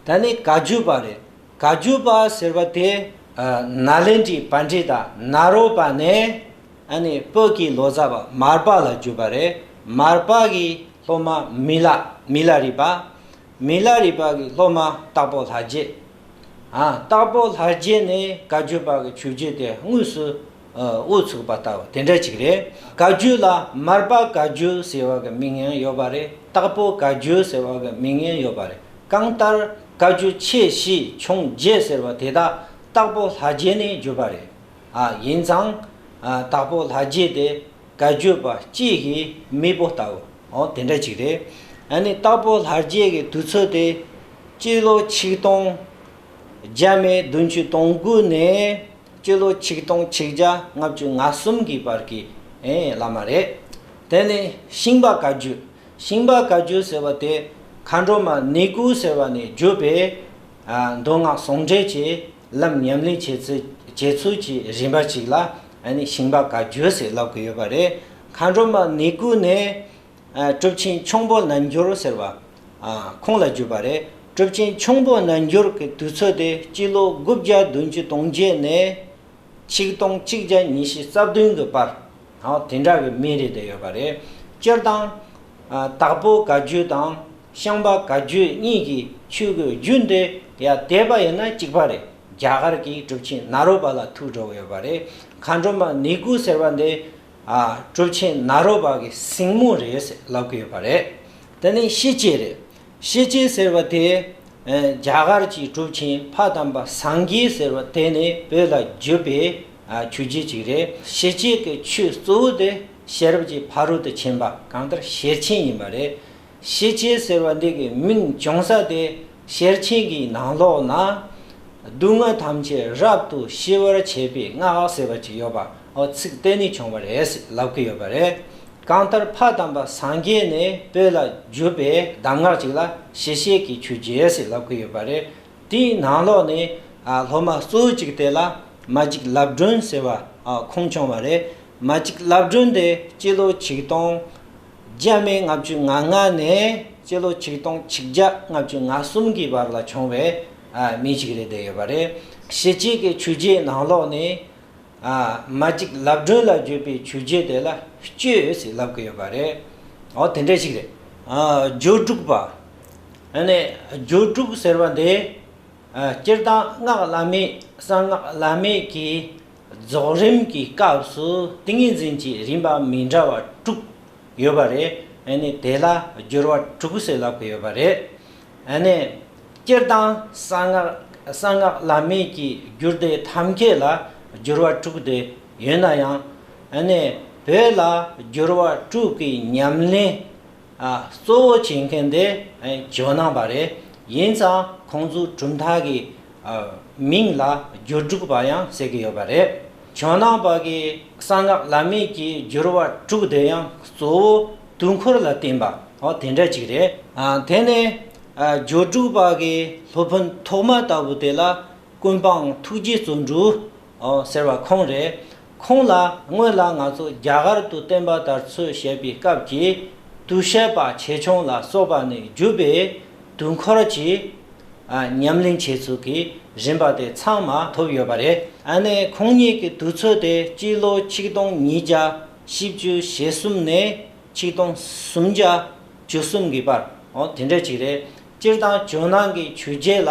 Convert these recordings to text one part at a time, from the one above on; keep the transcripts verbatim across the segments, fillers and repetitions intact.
ད་ནི་བཀའ་བརྒྱུད་པ་རེད། བཀའ་བརྒྱུད་པ་ཟེར་བ་དེ་ནཱ་ལེནྡྲའི་པཎྜི་ཏ་ནཱ་རོ་པ་ནས་ཨ་ནི་བོད་ཀྱི་ལོ་ཙཱ་བ་མར་པ་ལ་བརྒྱུད་པ་རེད། མར་པ་གི་སློབ་མ་མི་ལ་མི་ལ་རས་པ། མི་ལ་རས་པ་གི་སློབ་མ་དྭགས་པོ་ལྷ་རྗེ། ཨ། དྭགས་པོ་ལྷ་རྗེ་ནས་བཀའ་བརྒྱུད་པ་གི་ཆོས་བརྒྱུད་དེ་དངོས་སུ་ཨ་དབུ་ཚུགས་པ་ལྟ་བུ་དེ་འདྲ་ཅིག་རེད། བཀའ་བརྒྱུད་ལ་མར་པ་བཀའ་བརྒྱུད་ཟེར་བ་གི་མིང་ཡང་ཡོད་པ་རེད། དྭགས་པོ་བཀའ་བརྒྱུད་ཟེར་བ་གི་མིང་ཡང་ཡོད་པ་རེད། གང་ལྟར་བཀའ་བརྒྱུད་ཆེ་བཞི་ཆུང་བརྒྱད་ཟེར་བ་དེ་དག་དྭགས་པོ་ལྷ་རྗེ་ནས་བརྒྱུད་པ་རེད། ཨ། ཡིན་ཙང་ཨ་དྭགས་པོ་ལྷ་རྗེ་དེ་བཀའ་བརྒྱུད་པ་སྤྱི་གི་མེས་པོ་ལྟ་བུ་འོ་དེ་འདྲ་ཅིག་རེད། ཨ་ནི་དྭགས་པོ་ལྷ་རྗེ་གི་དུས་ཚོད་དེ་སྤྱི་ལོ་ཆིག་སྟོང་བརྒྱ་མེད་བདུན་ཅུ་དོན་དགུ་ནས་སྤྱི་ལོ་ཆིག་སྟོང་ཆིག་བརྒྱ་ལྔ་བཅུ་ང་གསུམ་གྱི་བར་གྱི་ཨེ་བླ་མ་རེད། དེ་ནས་ཤིང་པ་བཀའ་བརྒྱུད། ཤིང་པ་བཀའ་བརྒྱུད་ཟེར་བ་དེ་མཁའ་འགྲོ་མ་ནཻ་གུ་ཟེར་བ་ནས་བརྒྱུད་པའི་ཨ་མདོ་སྔགས་ཟུང་འབྲེལ་གྱི་ལམ་ཉམས་ལེན་བྱེད་ཚུལ་བྱེད་ཚུལ་གྱི་རིམ་པ་ཅིག་ལ་ཨ་ནི་ཤིང་པ་བཀའ་བརྒྱུད་ཟེར་ལབ་ཀྱི་ཡོད་པ་རེད། མཁའ་འགྲོ་མ་ནཻ་གུ་ནས་ཨ་གྲུབ་ཆེན་ཁྱུང་པོ་རྣལ་འབྱོར་ཟེར་བ་ཨ་ཁོང་ལ་བརྒྱུད་པ་རེད། གྲུབ་ཆེན་ཁྱུང་པོ་རྣལ་འབྱོར་གྱི་དུས་ཚོད་དེ་སྤྱི་ལོ་དགུ་བརྒྱ་བདུན་ཅུ་དོན་བརྒྱད་ནས་ཆིག་སྟོང་གཅིག་བརྒྱ་ཉི་ཤུ་རྩ་བདུན་གྱི་བར། འོ་དེ་འདྲ་གི་མིང་རེད་བསྡད་ཡོད་པ་རེད། སྤྱིར་བཏང་ཨ་དྭགས་པོ་བཀའ་བརྒྱུད་དང་ཤིང་པ་བཀའ་བརྒྱུད་གཉིས་ཀྱི་ཆོས་ཀྱི་རྒྱུན་དེ་ཡང་བལྟས་པ་ཡིན་ན་གཅིག་པ་རེད། རྒྱ་གར་གྱི་གྲུབ་ཆེན་ནཱ་རོ་པ་ལ་ཐུག་འགྲོ་གི་ཡོད་པ་རེད། མཁའ་འགྲོ་མ་ནཻ་གུ་ཟེར་བ་འདི་ཨ་གྲུབ་ཆེན་ནཱ་རོ་པ་གི་སྲིང་མོ་རེད་ཟེར་ལབ་ཀྱི་ཡོད་པ་རེད། དེ་ནས་ཤེས་བྱེད་རེད། ཤེས་བྱེད་ཟེར་བ་དེ་ཨ་རྒྱ་གར་གྱི་གྲུབ་ཆེན་ཕ་དམ་པ་སངས་རྒྱས་ཟེར་བ་དེ་ནས་བོད་ལ་བརྒྱུད་པའི་ཨ་ཆོས་བརྒྱུད་ཅིག་རེད། ཤེས་བྱེད་ཀྱི་ཆོས་གཙོ་བོ་དེ་ཤེས་རབ་ཀྱི་ཕ་རོལ་ཏུ་ཕྱིན་པ་གང་ལྟར་ཤེར་ཕྱིན་ཡིན་པ་རེད། ཤེས་བྱེད་ཟེར་བ་འདི་གི་མིང་བྱུང་ས་དེ་ཤེར་ཕྱིན་གྱི་ནང་ལོགས་ན་སྡུག་བསྔལ་ཐམས་ཅད་རབ་ཏུ་ཞི་བར་བྱེད་པའི་སྔགས་ཟེར་བ་ཅིག་ཡོད་པ་འོ་ཚིག་དེ་ནས་བྱུང་བ་རེད་ཟེར་ལབ་ཀྱི་ཡོད་པ་རེད། གང་ལྟར་ཕ་དམ་པ་སངས་རྒྱས་ནས་བོད་ལ་བརྒྱུད་པའི་གདམས་ངག་ཅིག་ལ་ཤེས་བྱེད་ཀྱི་ཆོས་བརྒྱུད་ཟེར་ལབ་ཀྱི་ཡོད་པ་རེད། དེའི་ནང་ལོགས་ནས་ཨ་སློབ་མ་གཙོ་བོ་གཅིག་དེ་ལ་མ་གཅིག་ལབ་སྒྲོན་ཟེར་བ་ཨ་ཁོང་བྱུང་བ་རེད། མ་གཅིག་ལབ་སྒྲོན་དེ་སྤྱི་ལོ་ཆིག་སྟོང་བརྒྱ་མེད་ལྔ་བཅུ་ང་ལྔ་ནས་སྤྱི་ལོ་ཆིག་སྟོང་ཆིག་བརྒྱ་ལྔ་བཅུ་ང་གསུམ་གྱི་བར་ལ་བྱུང་བའི་ཨ་མི་གཅིག་རེད་བསྡད་ཡོད་པ་རེད། ཤེས་བྱེད་ཀྱི་ཆོས་བརྒྱུད་ནང་ལོགས་ནས་ཨ་མ་གཅིག་ལབ་སྒྲོན་ལ་བརྗོད་པའི་ཆོས་བརྒྱུད་དེ་ལ་གཅོད་ཟེར་ལབ་ཀྱི་ཡོད་པ་རེད། འོ་དེ་འདྲ་ཞིག་རེད། ཨ་སྦྱོར་དྲུག་པ། ཨ་ནི་སྦྱོར་དྲུག་ཟེར་བ་འདི་ཨ་སྤྱིར་བཏང་སྔགས་བླ་མེད་གསང་སྔགས་བླ་མེད་ཀྱི་རྫོགས་རིམ་གྱི་སྐབས་སུ་ཏིང་ངེ་འཛིན་གྱི་རིམ་པ་མི་འདྲ་བ་དྲུག་ཡོད་པ་རེད། ཨ་ནི་དེ་ལ་སྦྱོར་བ་དྲུག་ཟེར་ལབ་ཀྱི་ཡོད་པ་རེད། ཨ་ནི་སྤྱིར་བཏང་གསང་སྔགས་གསང་སྔགས་བླ་མེད་ཀྱི་སྦྱོར་སྡེ་ཐམས་ཅད་ལ་སྦྱོར་བ་དྲུག་དེ་ཡོད་ན་ཡང་ཨ་ནི་བོད་ལ་སྦྱོར་བ་དྲུག་གི་ཉམས་ལེན་ཨ་གཙོ་བོ་བྱེད་མཁན་དེ་ཨ་ཇོ་ནང་པ་རེད། ཡིན་ཙང་ཁོང་ཚོའི་གྲུབ་མཐའ་གི་ཨ་མིང་ལ་སྦྱོར་དྲུག་པ་ཡང་ཟེར་གྱི་ཡོད་པ་རེད། ཇོ་ནང་པ་གི་གསང་སྔགས་བླ་མེད་ཀྱི་སྦྱོར་བ་དྲུག་དེ་ཡང་གཙོ་བོ་དུས་འཁོར་ལ་བརྟེན་པ་འོ་དེ་འདྲ་ཅིག་རེད། ཨ་དེ་ནས་ཨ་སྦྱོར་དྲུག་པ་གི་སློབ་དཔོན་ཐོག་མ་ལྟ་བུ་དེ་ལ་ཀུན་སྤངས་ཐུགས་རྗེ་བརྩོན་འགྲུས་ཨོ་ཟེར་བ་ཁོང་རེད། ཁོང་ལ་སྔོན་ལ་ང་ཚོ་རྒྱ་གར་དུ་བསྟན་པ་དར་ཚུལ་བཤད་པའི་སྐབས་ཀྱི་དུས་བཤད་པ་ཆེ་ཆུང་ལ་སོགས་པ་ནས་བརྒྱུད་པའི་དུས་འཁོར་གྱི་ཨ་ཉམས་ལེན་བྱེད་ཚུལ་གྱི་རིམ་པ་དེ་ཚང་མ་ཐོབ་ཡོད་པ་རེད། ཨ་ནི་ཁོང་ཉིད་ཀྱི་དུས་ཚོད་དེ་སྤྱི་ལོ་ཆིག་སྟོང་ཉིས་བརྒྱ་བཞི་བཅུ་ཞེ་གསུམ་ནས་ཆིག་སྟོང་སུམ་བརྒྱ་བཅུ་གསུམ་གྱི་བར་འོ་དེ་འདྲ་ཅིག་རེད། སྤྱིར་བཏང་ཇོ་ནང་གི་ཆོས་བརྒྱུད་ལ་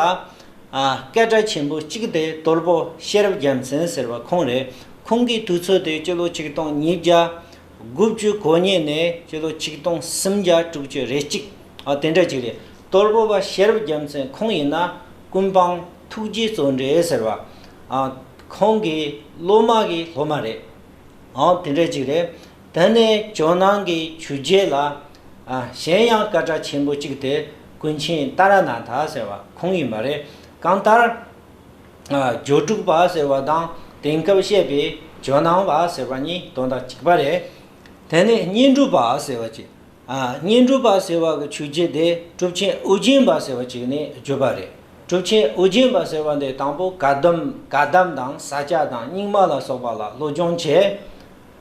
ཨ་སྐད་གྲགས་ཆེན་པོ་གཅིག་དེ་དོལ་པོ་ཤེས་རབ་རྒྱལ་མཚན་ཟེར་བ་ཁོང་རེད། ཁོང་གི་དུས་ཚོད་དེ་སྤྱི་ལོ་ཆིག་སྟོང་ཉིས་བརྒྱ་དགུ་བཅུ་གོ་གཉིས་ནས་སྤྱི་ལོ་ཆིག་སྟོང་སུམ་བརྒྱ་དྲུག་ཅུ་རེ་གཅིག་ཨ་དེ་འདྲ་ཅིག་རེད། དོལ་པོ་པ་ཤེས་རབ་རྒྱལ་མཚན་ཁོང་ཡིན་ན་ཀུན་སྤངས་ཐུགས་རྗེ་བརྩོན་འགྲུས་ཟེར་བ་ཨ་ཁོང་གི་སློབ་མ་གི་སློབ་མ་རེད། ཨོ་དེ་འདྲ་ཅིག་རེད། དེ་ནས་ཇོ་ནང་གི་ཆོས་བརྒྱུད་ལ་ཨ་གཞན་ཡང་སྐད་གྲགས་ཆེན་པོ་གཅིག་དེ་ཀུན་མཁྱེན་ཏཱ་ར་ནཱ་ཐ་ཟེར་བ་ཁོང་ཡིན་པ་རེད། གང་ལྟར་ཨ་སྦྱོར་དྲུག་པ་ཟེར་བ་དང་དེང་སྐབས་བཤད་པའི་ཇོ་ནང་པ་ཟེར་བ་གཉིས་དོན་དག་གཅིག་པ་རེད། དེ་ནས་བསྙེན་སྒྲུབ་པ་ཟེར་བ་གཅིག་ཨ་བསྙེན་སྒྲུབ་པ་ཟེར་བ་གི་ཆོས་བརྒྱུད་དེ་གྲུབ་ཆེན་ཨོ་རྒྱན་པ་ཟེར་བ་ཅིག་ནས་བརྒྱུད་པ་རེད། གྲུབ་ཆེན་ཨོ་རྒྱན་པ་ཟེར་བ་འདི་དང་པོ་བཀའ་གདམས་བཀའ་གདམས་དང་ས་སྐྱ་དང་རྙིང་མ་ལ་སོགས་པ་ལ་སློབ་སྦྱོང་བྱས།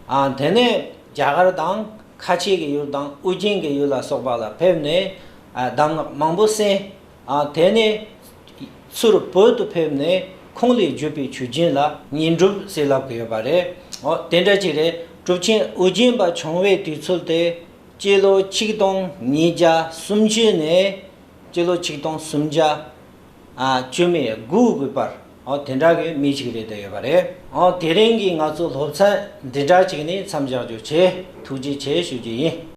ཨ་དེ་ནས་རྒྱ་གར་དང་ཁ་ཆེ་གི་ཡུལ་དང་ཨོ་རྒྱན་གྱི་ཡུལ་ལ་སོགས་པ་ལ་ཕེབས་ནས་ཨ་གདམས་ངག་མང་པོ་གསན། ཨ་དེ་ནས་ ཚུར་བོད་དུ་ཕེབས་ནས་ཁོང་ལས་བརྒྱུད་པའི་ཆོས་བརྒྱུད་ལ་བསྙེན་སྒྲུབ་ཟེར་ལབ་ཀྱི་ཡོད་པ་རེད། འོ་དེ་འདྲ་ཅིག་རེད། གྲུབ་ཆེན་ཨོ་རྒྱན་པ་བྱུང་བའི་དུས་ཚོད་དེ་སྤྱི་ལོ་ཆིག་སྟོང་ཉིས་བརྒྱ་སུམ་ཅུ་ནས་སྤྱི་ལོ་ཆིག་སྟོང་སུམ་བརྒྱ་ཨ་བཅུ་མེད་དགུ་གི་བར། འོ་དེ་འདྲ་གི་མི་ཞིག་རེད་བསྡད་ཡོད་པ་རེད། འོ་དེ་རིང་གི་ང་ཚོ་སློབ་ཚན་འདི་འདྲ་ཅིག་ནས་མཚམས་བཞག་རྒྱུ་བྱས། ཐུགས་རྗེ་ཆེ་ཞུ་རྒྱུ་ཡིན།